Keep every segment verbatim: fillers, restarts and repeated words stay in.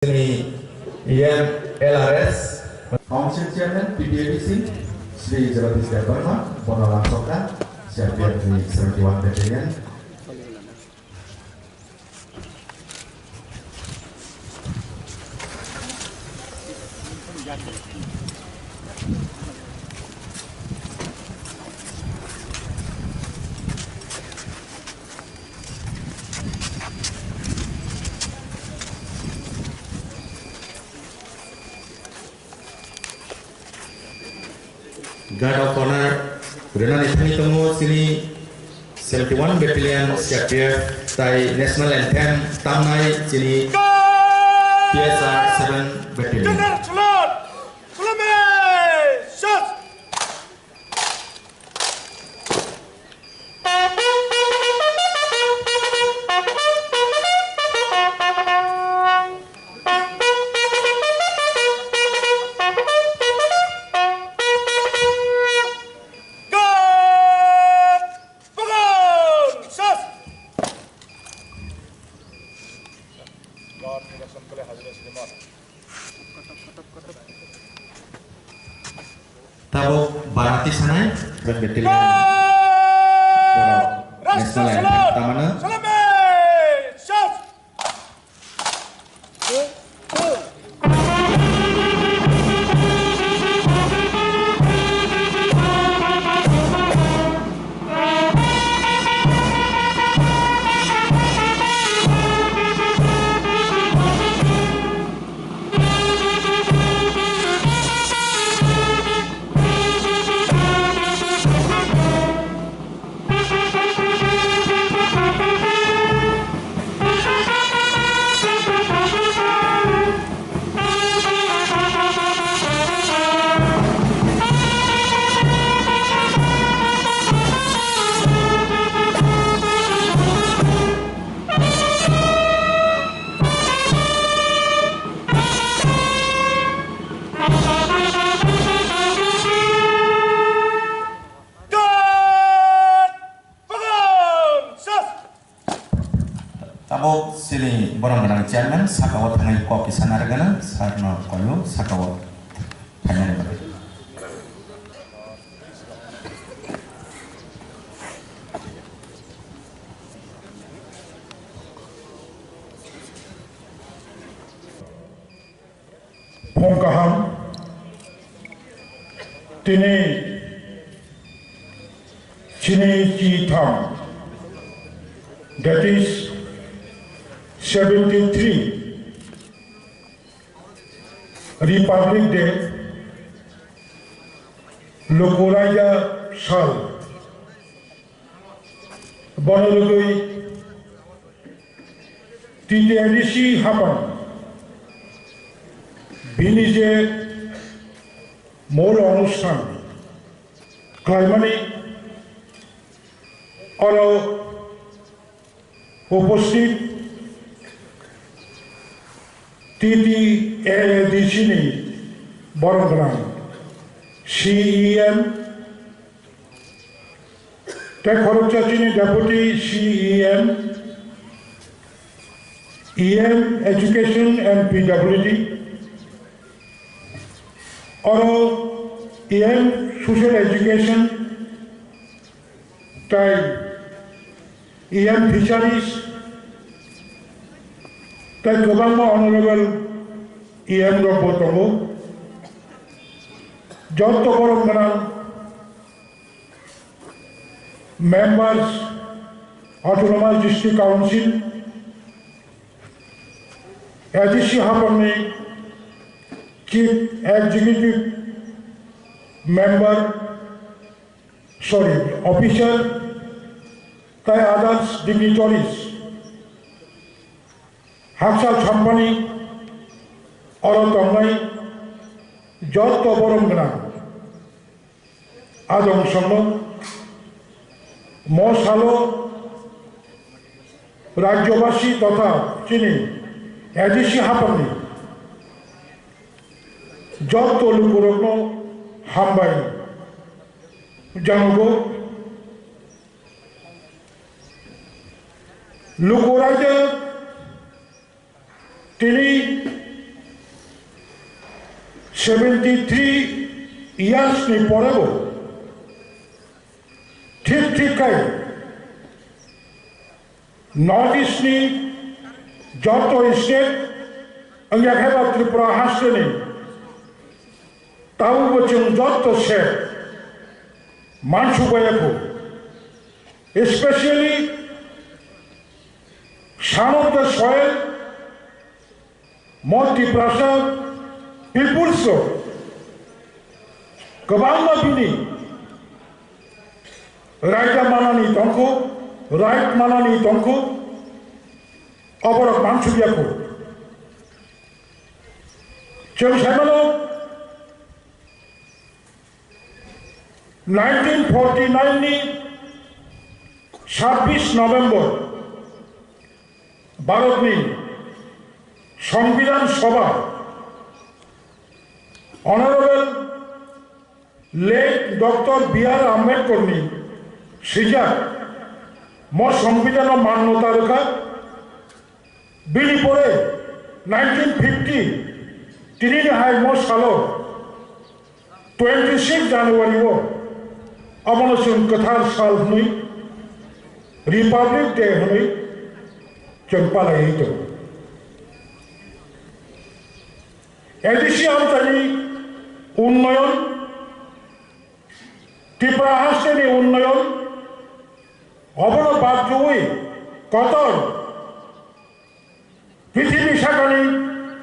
Chini E M L R S Council Chairman P T A D C Shri Jagadish Debbarma, bono langsokha, C R P F ni seventy one Battalion. Guard of Honor rwnani thangwi tongo chini seventy one Battalion C R P F tai National Anthem tamnai chini P S R seven Battalion. General Salute! Salute! Shots! Tabuk banati sanai, Battalion borok National Anthem tamano. Tabuk chini borok gwnang chairman saka o thangwi kok kisa narwkgana, sir no koyo saka o phainani bagwi. Phung kaham, tini chini chitham, that is seventy three Republic Day, Lukuraida Sal. Bono rwgwi T T A D C hapang bini je mol onusthan khlaimani oro uposthit T T A D C ni borok gwnang C E M, tei khoroksa chini Deputy C E M, E M Education and P W D, oro E M Social Education tei E M Fisheries tei kwbangma honorable E M rokbo tongo. Joto borok gwnang members, Autonomous District Council, A D C hapangni Chief Executive Member, sorry, Officer, tei others dignitaries, haksa sampani oro tongnai joto borom gwnang. Adong songno mo salo rajyobasi totha chini A D C hapangni joto lukurokno hambai janogo. Luku raida tini Seventy three years ni porebo thik thik khai North East ni joto state wngya khe ba Tripura haste ni tabukbo chwng joto se mansukbai kho, especially son of the soil, mo Tiprasa peoples rok kwbangma bini raida manani tongkho, right manani tongkho, oborok mansukya kho. Chwng saimano nineteen forty nine ni sabbish November Bharatni Songbidan Sabha Honorable late Doctor B R Ambedkar ni swijak mo Songbidan o mannota rwkha. Bini pore nineteen fifty tini ni hai mo salo twenty six January o abono chwng kwthar sal hwnwi Republic Day hwnwi chwng palaiwi tongo. A D C amchaini unnoyon, Tripura hasteni unnoyon, obono bad rwui kotor prithibi sakani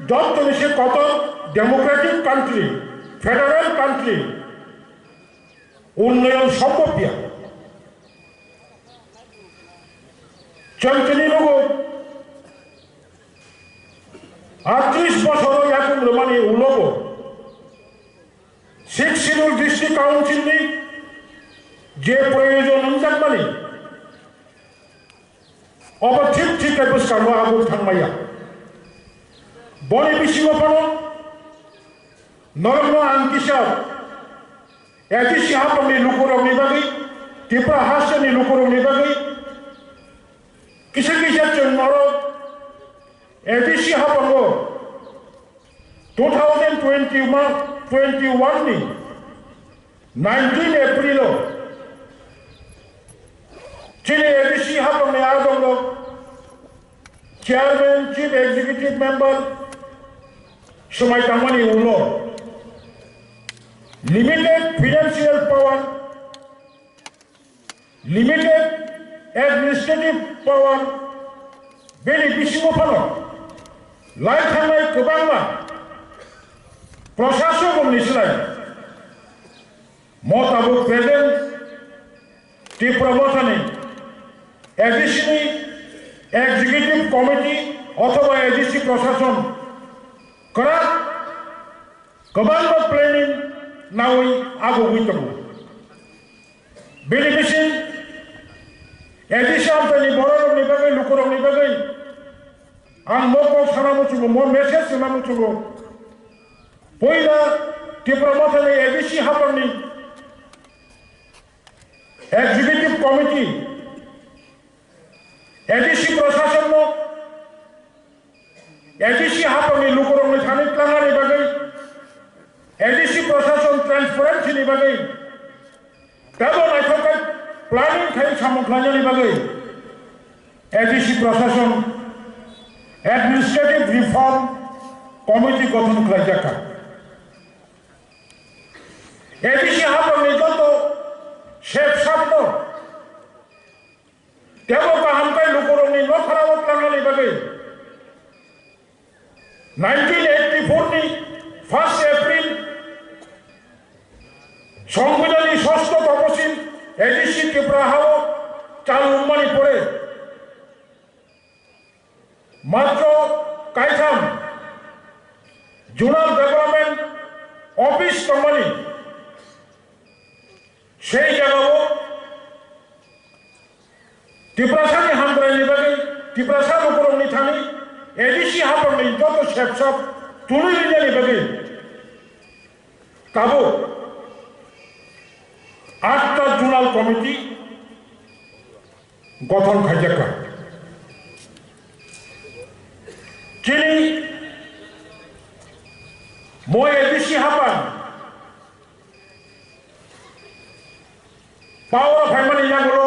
jottoni se kotor democratic country, federal country unnoyon sombhob ya. Chwng tini nugo atris bosoro yakung rwmani ulobo Sixth Schedule District Council ni je proyojon wngjakmani, obo thik thik khe bwskango abuk thangmaya. Boni bisingo phano norokno ang kisa A D C hapangni lukurokni bagwi, Tripura hasteni lukurokni bagwi kisa kisa chwng norok A D C hapango two thousand twenty-one, twenty-one ni nineteen April o chini A D C hapangni adongo chairman, chief executive member swmai tangmani ulo limited financial power, limited administrative power, bini bisingo phano lai thangnai kwbangma prosasok ni slai mo tabuk present Tipra Mothani A D C ni executive committee othoba A D C prosason kwrak kwbangma planning nawi agugwi tongo. Bini bising A D C amchaini bororokni bagwi, lukurokni bagwi ang mo kok sana muchungo, mo message sana muchungo. Puila Tipra Mothani A D C hapangni executive committee, A D C prosasonno A D C hapangni lukurokni thani tlangnani bagwi, A D C prosason transparency ni bagwi, teibo naithok khe planning khai samung khlainani bagwi A D C prosason administrative reform committee gothon khlaijakha. A D C hapangni joto sep sapno teibo kaham khe lukurokni nokharao tlangnani bagwi nineteen eighty-four ni first April Songbidanni sosto toposil A D C Tripura hao chalu wngmani pore matro kaitham Zonal Development Office tongmani. Sei jagao Tiprasani hamkraini bagwi, Tiprasa lukurokni thani A D C hapangni joto sepsap tului rinani bagwi tabuk atta Zonal Committee gothon khaijakha. Chini Mo A D C hapang power o phaimani yagulo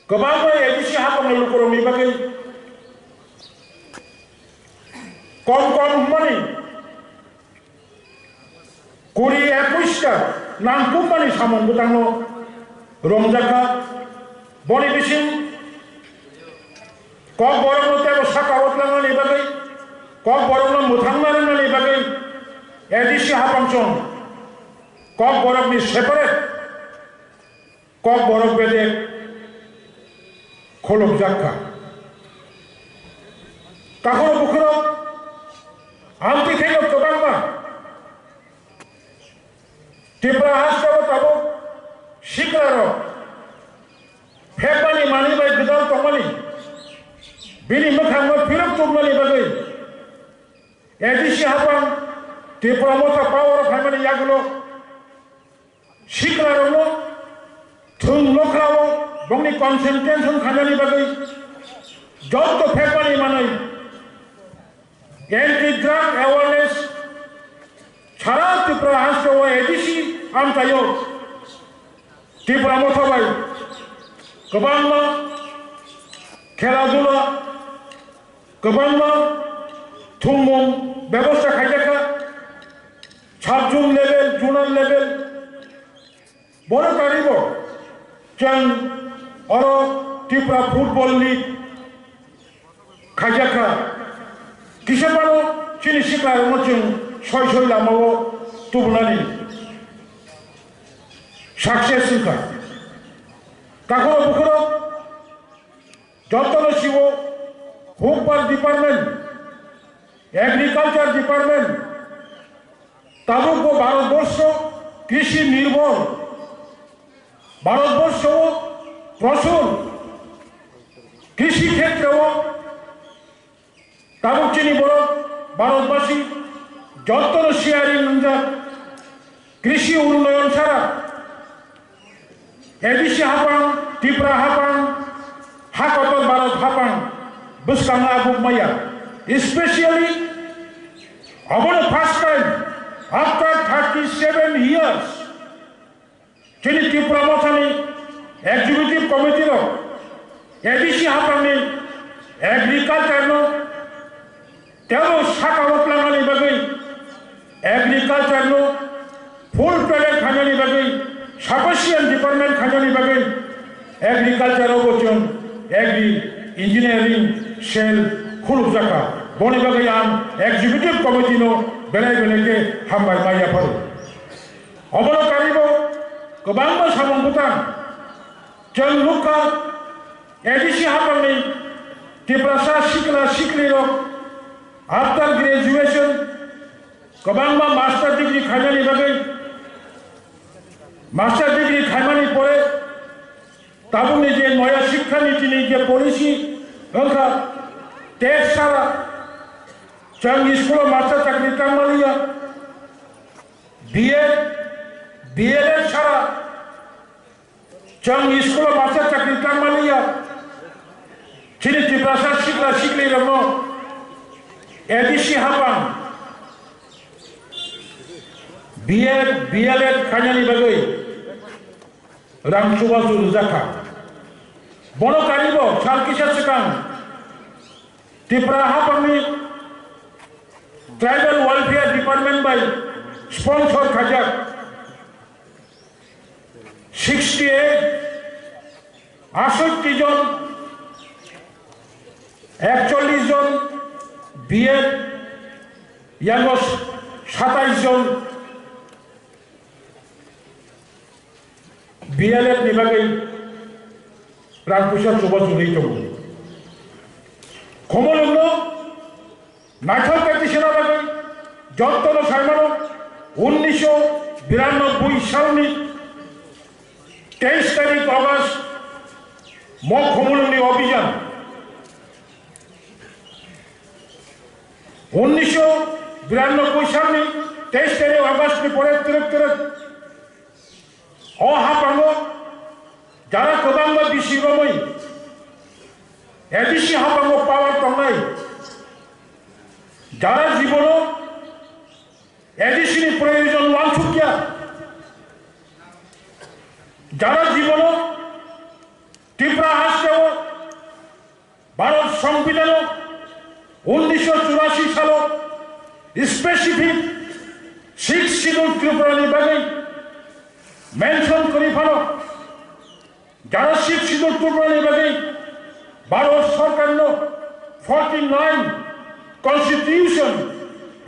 kwbangma A D C hapangni lukurokni bagwi kom kom hwnmani kuri ekush ta nangkukmani samung bwtangno romjakha. Boni bising Kokborokno teibo saka o tlangnani bagwi, Kokborokno mwthangna rwngnani bagwi A D C hapang chwng Kokborokni separate Kokborok bedek khulukjak kha. Takhoro bukhurok amtwi khaino kwbangma Tripura hasteo tabuk sikrarok phekmani manwi bai gwdal tongmani, bini mwkhangno phirok chuknani bagwi A D C hapang Tripura Motha power o phaimani yagulo sikrarokno thwng nokhrao bongni concentration khainani bagwi jotto phekmani manwi anti drug awareness sara Tripura hasteo A D C amchaio Tripura Motha bai kwbangma khela dula, kwbangma thwngmung bebosta khaijakha, sub zone level, zonal level, bono taribo chwng oro Tripura Football League khaijakha. Kisa phano chini sikarokno chwng soi soi lamao tubunani success wngkha. Takhoro bukhoro jotono siwo hukbar department, agriculture department, tabuk bo Bharatborsho krishi nirbhor, Bharatborsho o prochur krishi khetreo tabuk chini borok Bharatbasi jotono sharing wngjak. Krishi unnoyon sara A D C hapang, Tripura hapang, ha kotor Bharat hapang bwskango abuk maya. Especially abono first time after thirty seven years chini Tripura Mothani Executive Committee rok A D C hapangni agriculture no teibo saka o tlangnani bagwi, agriculture no full fledged khainani bagwi, sufficient department khainani bagwi agriculture o bo chwng agri engineering cell khulukjakha. Boni bagwi ang executive committee no belai belai khe hambai ma yapharo. Obono karibo kwbangma samung bwtang chwng nukha. A D C hapangni Tiprasa sikla siklirok after graduation kwbangma master degree khainani bagwi, master degree khaimani pore tabukni je noya sikha nitini je policy wngkha, TET sara chwng school o master chakri tangmaliya, B Ed, B L Ed sara chwng school o master chakri tangmaliya, chini Tiprasa sikla siklirokno A D C hapang B Ed, B L Ed khainani bagwi rang chubachu rwjakha. Bono karibo sal kisa swkang Tripura hapangni Tribal Welfare Department bai sponsor khaijak sixty eight, asotti jon, ekchollish jon B Ed, yango satais jon B L F ni bagwi rang puisa chubachu rwi tongo. Khumulwngno naithok khe tisina bagwi jotono saimano, unnisho biranobboi salni teis tarik August mo Khumulwngni obhijan, unnisho biranobboi salni teis tarik August ni pore twrwk twrwk o hapango jara kwbangma bisi romwi A D C hapango power tongnai, jara jibono A D C ni proyojon wansukya. Jara jibono Tripura hasteo Bharat Songbidan o unnisho churasi salo specific Sixth Schedule Tripura ni bagwi mention kwrwi phano, jara Sixth Schedule Tripura ni bagwi Bharat Sarkar no forty nine Constitution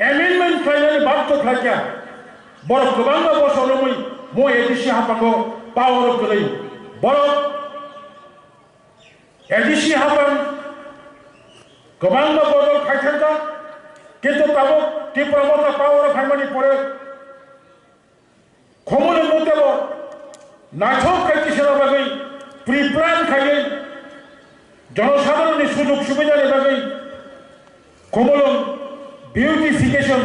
amendment khlainani badhyo khlaikha. Borok kwbangma bosor romwi mo A D C haphango power o kwrwi. Borok A D C haphang kwbangma bodol khaithakjak, kintu tabuk Tipra Motha power o phaimani pore khumulwng motebo naithok khai tisana bagwi pre-plan khaiwi jonosadharon ni sujog subidani bagwi khumulwng beautification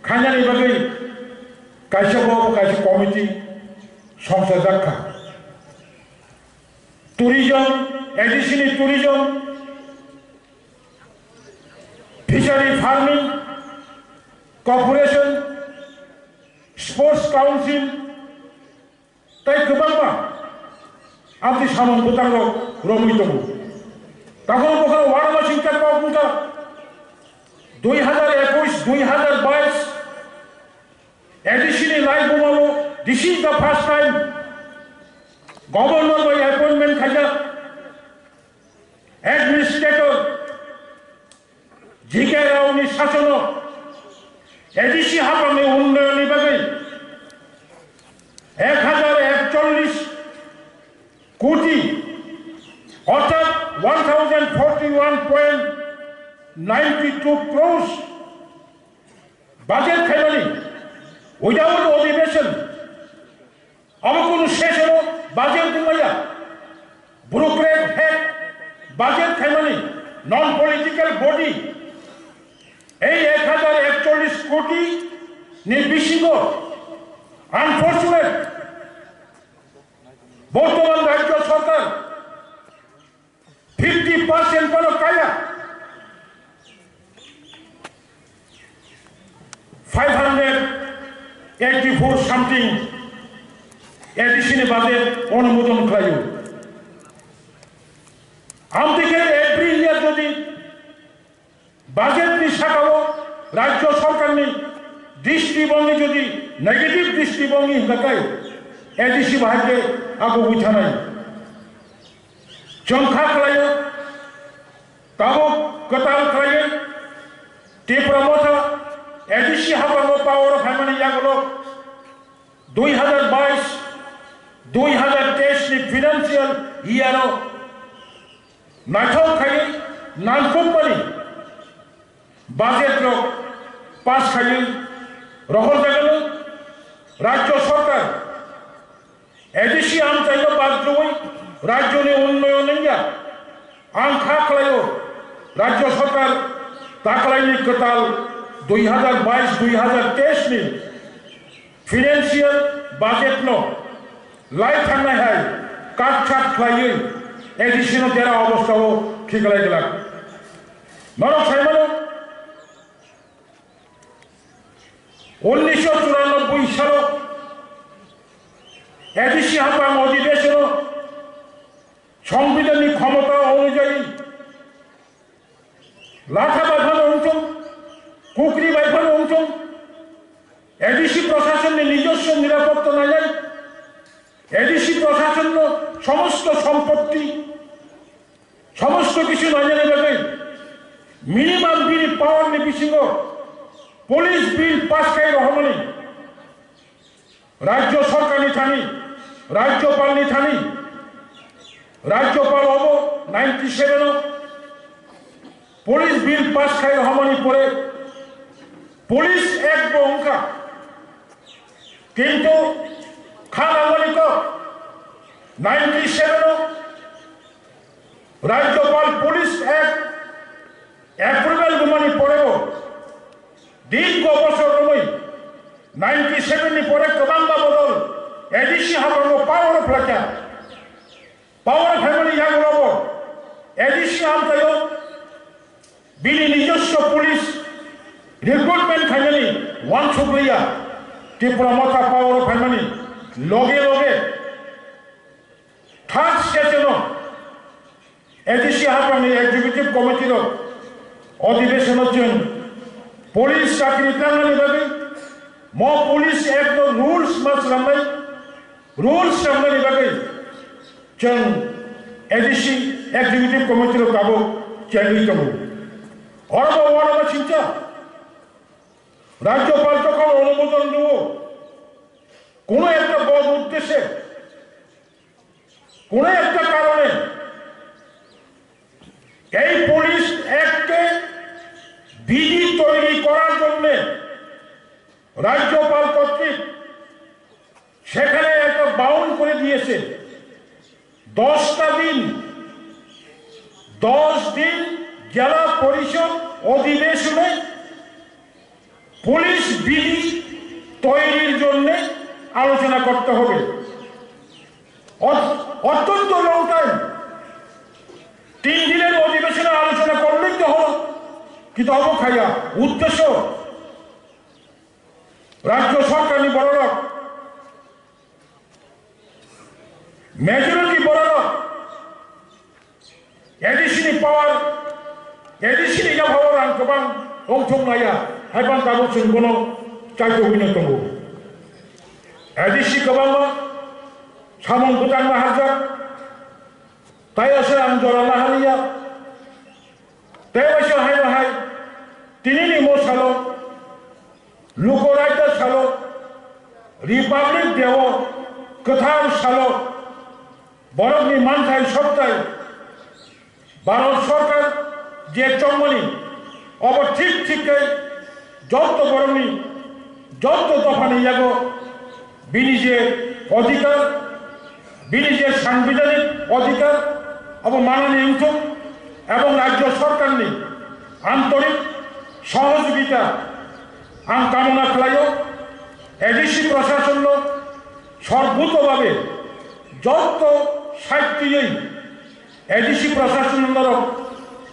khainani bagwi kaisa bo kaisa committee songchajak kha. Tourism, A D C ni tourism, fishery farming, corporation, sports council, tei kwbangma amtwi samung bwtangrok romwi tongo. Takhoro bokhoro uanama singkha kok wngkha dui hazar ekush, dui hazar bais A D C ni laibumao this is the first time governor bai appointment khaijak administrator G K Rao ni sasono A D C haphangni unnayonni bagwi ek hazar ekchollis koti orthat one thousand forty one point ninety two crores budget khaimani without odhibeshon. Abo kunu session o budget wngmaya. Bureaucrat head budget khaimani non political body. Ei ek hazar ekchollis koti ni bisingo unfortunate bortoman rajyo sarkar fifty percent phano kaya. Five hundred eighty four something A D C ni budget onumodon khlaio. Amtwi khe every year jodi budget ni sakao rajyo sarkar ni dristibongwi jodi negative dristibongwi hwnkha khe A D C bahai khe abo withanai. Chwng kha khlaio, tabuk kwtal khlaiwi Tipra Motha A D C haphango power o phaimani yagulo dui hazar bais, dui hazar teis ni financial year o naithok khaiwi nangkukmani budget rok pass khaiwi rohorjagano rajyo sarkar A D C amchaino bajrwi rajyoni unnoyon wngya. Ang kha khlaio, rajyo sarkar taklaini kwtal dui hazar bais dui hazar teis ni financial budget no lai thangnai hai katchat khlaiwi A D C no dera obostha o khiklai glak. Norok saimano, unnisho churanobboi salo A D C haphang odhibeshono Songbidanni khomota onujayi latha bai phano wngthung, kukri bai phano wngthung, A D C prosasonni nijoswo nirapotta nainai, A D C prosasonno somosto sompotti, somosto kichu nainani bagwi minimum bini power ni bisingo police bill pass khai rohormani. Rajyo sarkarni thani, rajyopalni thani, rajyopal obo ninety seven o police bill pass khai rohormani pore police act bo wngkha. Kintu kha nangmani kok ninety seven o Rajyopal Police Act approval rwmani porebo dirgho bosor romwi ninety seven ni pore kwbangma bodol A D C haphango power o phlaikha. Power phaimani yagulobo A D C amchaio bini nijoswo police Recruitment khainani uansukliya, Tipra Motha power o phaimani loge loge third session o A D C haphangni Executive Committee rok odhibeshon o chwng police chakri tangnani bagwi mo Police Act no rules ma swnamnai, rules swnamnani bagwi chwng A D C Executive Committee rok tabuk chengwi tongo. Oro bo uanama singcha Rajyopal jokhon onumodon rwo, kono ekta bor uddeshe, kono ekta karone ei Police Act-এ বিধি তৈরি করার জন্য রাজ্যপাল কর্তৃক সেখানে একটা বাউন্ড করে দিয়েছে দশটা দিন। দশ দিন জেলা পরিষদ অধিবেশনে পুলিশ বিধি তৈরির জন্য আলোচনা করতে হবে। অত- অত্যন্ত লং টাইম। তিন দিনের অধিবেশনে আলোচনা করলেই তো হলো, কিন্তু অবখাইয়া উদ্দেশ্য রাজ্য সরকারি বড় লোক, মেজরিটি বড় লোক, ADC ni power, ADC ni yaphao rang kwbang wngthok naya, haiphano tabuk chwng bono chaitogwino tongo. Edisi kwbangma samung kwchangma harjak, tei ase ang jora nahaliya. Tei waisa hai no hai, tinini mo salo, Lukoraida salo, Republic Day o, kwthar salo, borokni manthai sokthai, Bharat Sarkar je chongmani, obo thik thik khe joto borokni, joto dophani yago bini je odhikar, bini je sangbidhanik odhikar, obo manani wngthok, ebong Rajya Sarkarni antorik sohojogita ang kamona khlaio. Edisi prosasonno sorbotobhabe joto saitiyoi Edisi prosasonno norok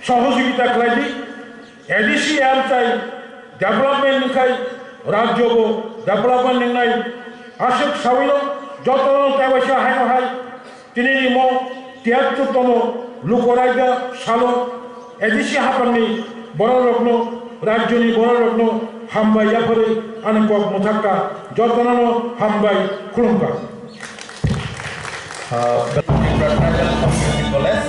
sohojogita khlai di. Edisi amchai development wngkhai rajyo bo development wngnai. Aswk sawino jotono tei waisa haino hai tinini mo tiyattu tomo Lukoraida salo Edisi haphangni bororokno, rajyoni bororokno hambai yapharwi ani kok mwthakka, jotono hambai khulumkha. Uh, Belgaum Tribal Community College.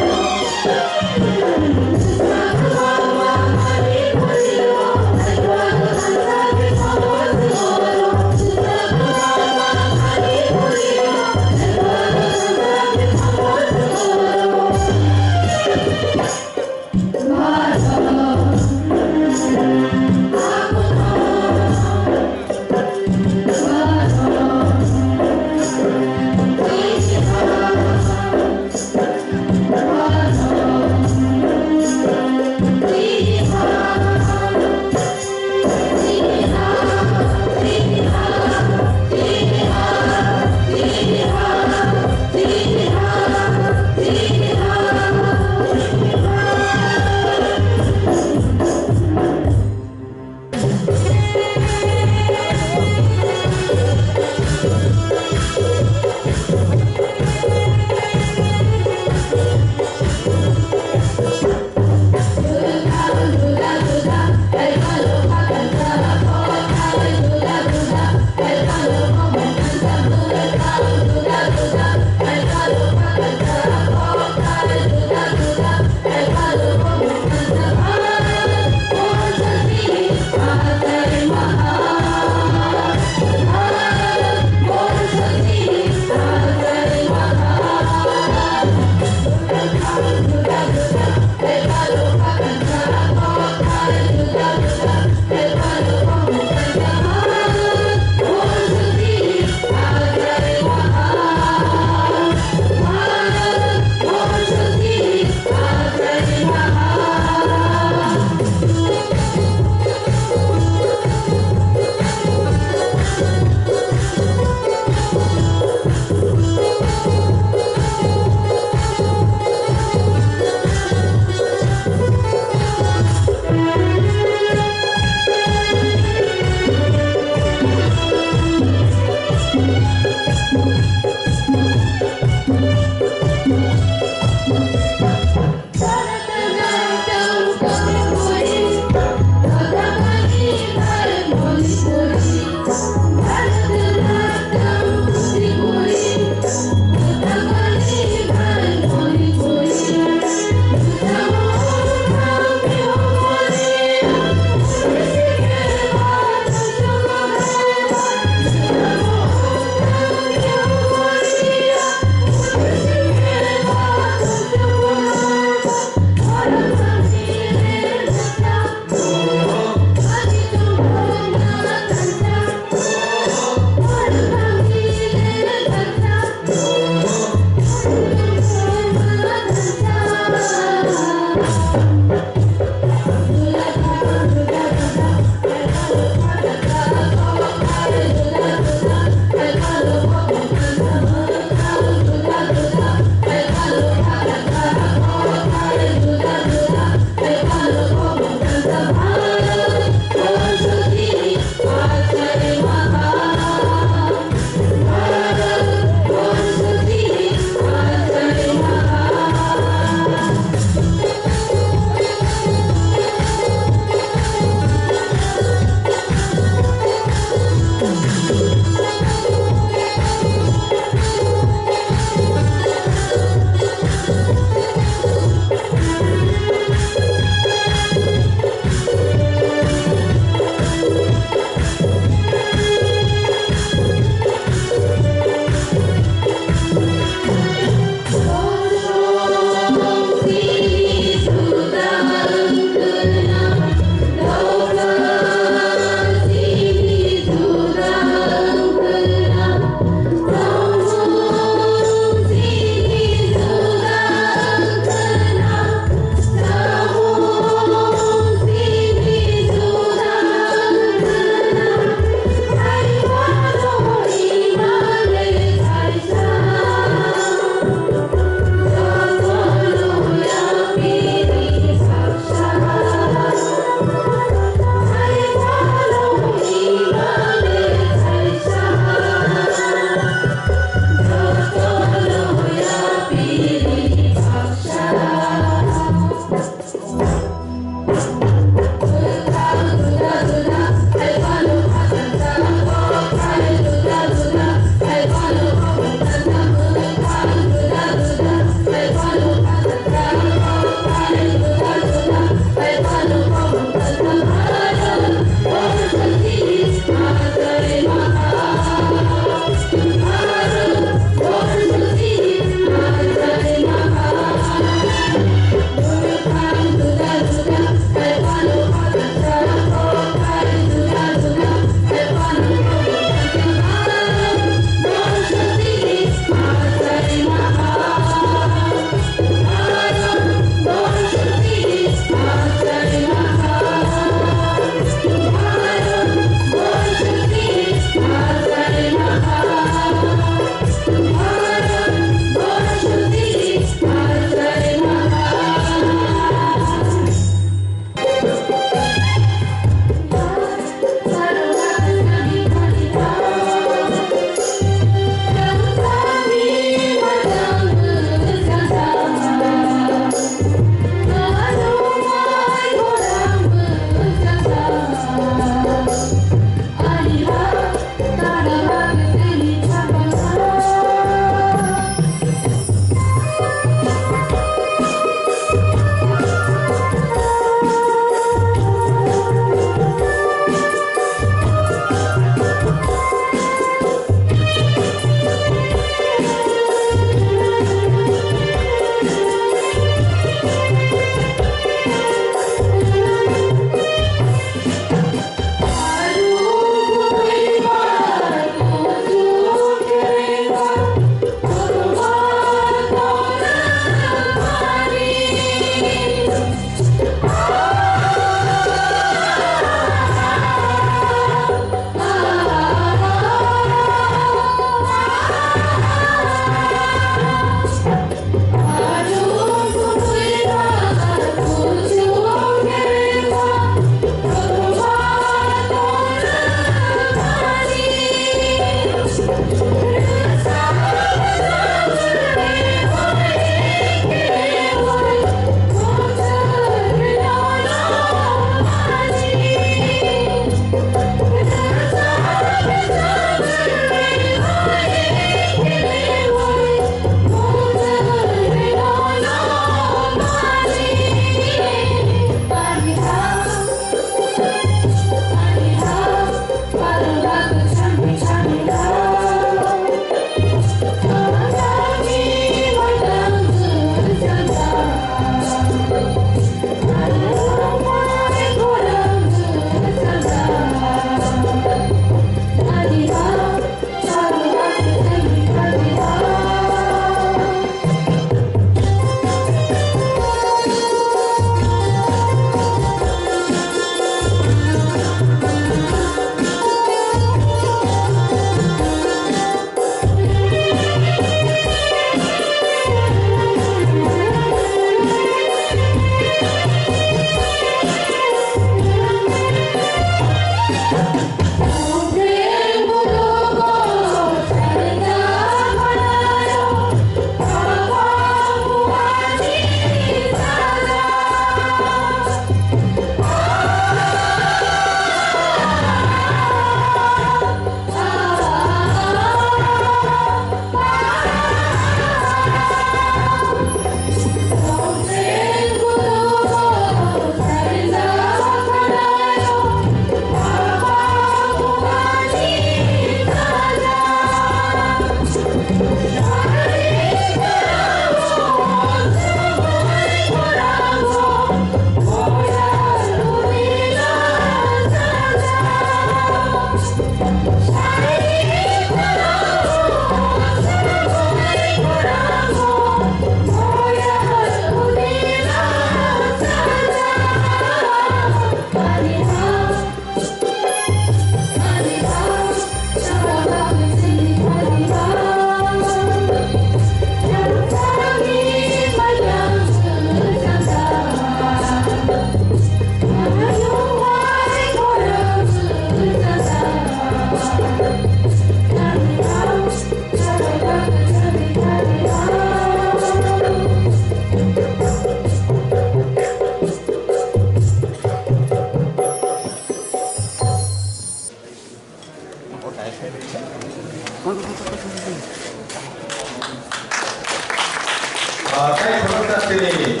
Ah, tei khoroksa chini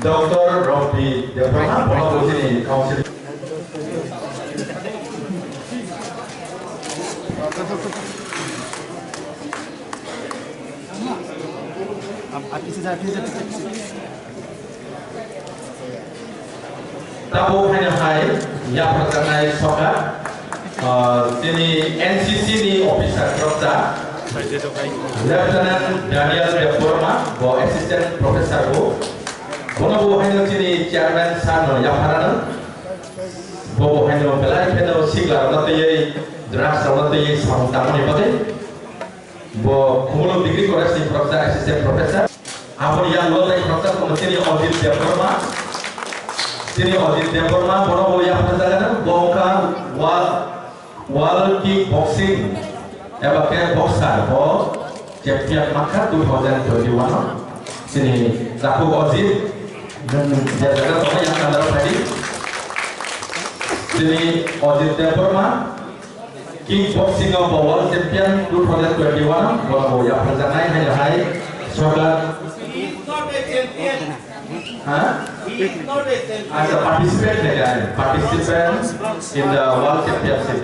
Doctor Rompi Debbarma, bono bo chini council. Tabuk haino hai yapharjaknai soka, ah, chini N C C ni officer khoroksa, Lieutenant Daniel Debbarma, bo Assistant Professor bo. Bono bo haino chini Chairman sir no yapharano. Bo bo haino belai kheno sikla rokno twiwi, drugs rokno twiwi samung tangmani bagwi. Bo Khumulwng Degree College ni khoroksa Assistant Professor. Aboni yang lo tei khoroksa tongo chini Ajit Debbarma. Chini Ajit Debbarma, bono bo yapharjagano, bo wngkha world, world kick boxing eba khe boxer, bo champion mankha two thousand twenty-one o. Chini takhuk Ajit, nwng je jaga tongo yang kandaro phaidi. Chini Ajit Debbarma, Kickboxing o bo world champion two thousand twenty-one, bono bo yapharjaknai haino hai sokat. Ha? As a participant, like, I participant in the world championship.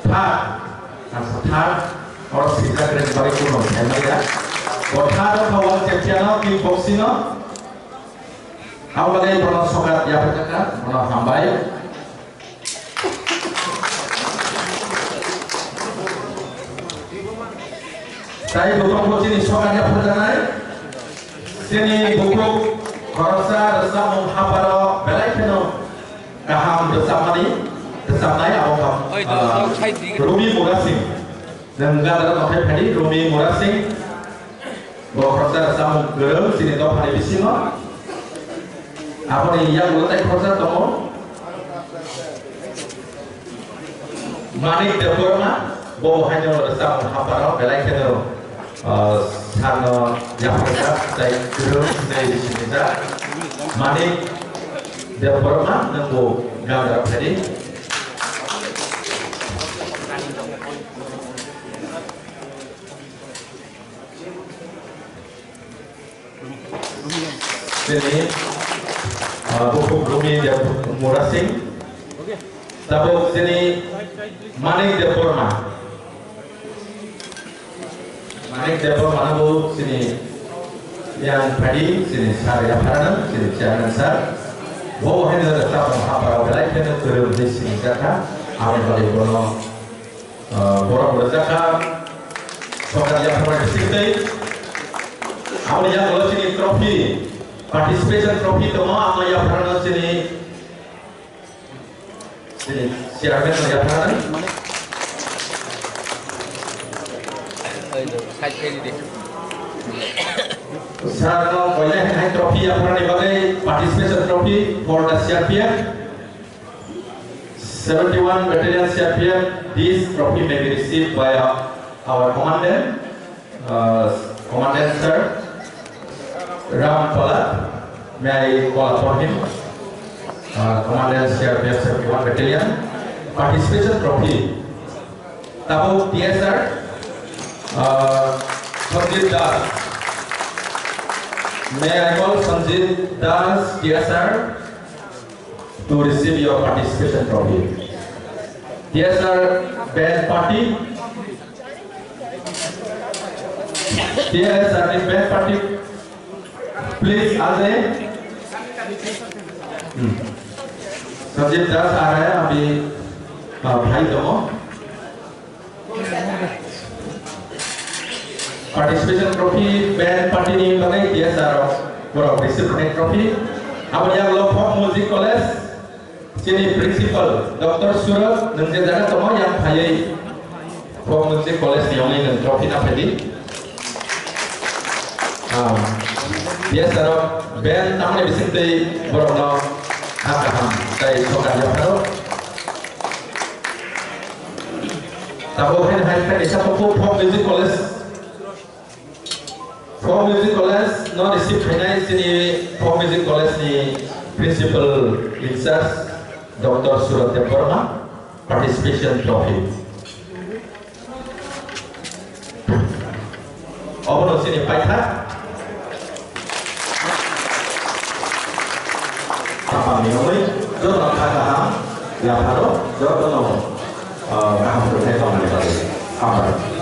Third, as a third, or sijak rek bari kuno thai maya. Bo third o world champion o kickboxing o. Abo bagwi bono sokat yapharjakha, bono hambai. Tai bo tongbo chini sokat yapharjaknai. Chini bukhuk khoroksa rwchapmung hapharo belai kheno kaham rwchapmani, rwchapnai abo kha, ah, Rumi Murasing. Nwng gadara tongthai phaidi, Rumi Murasing. Bo khoroksa rwchapmung kwrwng chini dophani bisingo. Aboni yagulo tai khoroksa tongo. Manik Debbarma, bo haino rwchapmung hapharo belai kheno, ah, sano yapharjak tai kwrwng tei sinijak. Manik Debbarma, nwng bo gadara phaidi. Chini, ah, bukhuk Rumi Deb Murasing. Tabuk chini Manik Debbarma. Manik Debbarma no bo chini yang phaidi, chini sir yapharano, chini chairman sir. Bo haino rwchapmung hapharo belai kheno kwrwng hwnwi sinijakha. Aboni bagwi bono Ah, borok rwjakha, sokat yapharmani bisingtwi. Aboni yagulo chini trophy, participation trophy tongo, amo yapharano chini, chini chairman no yapharnai. Sir no koinai hai trophy yapharnani bagwi participation trophy for the C R P F. Seventy-one Battalion C R P F, this trophy may be received by our, our commandant, uh, commandant sir, Ram Palat. May I call upon him? Uh, commandant C R P F seventy-one Battalion, participation trophy. Tabuk T S R, uh, Sanjit Das. May I call Sanjit Das, T S R? To receive your participation trophy. T S R band party. T S R band party. Please, आ जाइए। हम्म। संजीव दास आ रहा है अभी, अ, भाई दोनों। Participation trophy, band party ni bagwi T S R rok, borok receive khainai trophy. Aboni yagulo Folk Music College, chini principal, Doctor Suraj, nwng je jaga tongo, yang phaiwi Folk Music College ni wngwi nwng trophy na phaidi. Ah, T S R rok, band tamni bisingtwi borokno ha kaham tei sokat yapharo. Tabuk haino hai khe kaisa Folk Music College. Folk Music College no receive khainai chini Folk Music College ni Principal in charge Doctor Suraj Debbarma. Participation Trophy. Obono chini paithak. Kapangni wngwi jotono kha kaham yapharo jotono, ah, kaham kwthai tongmani bagwi. Hambai.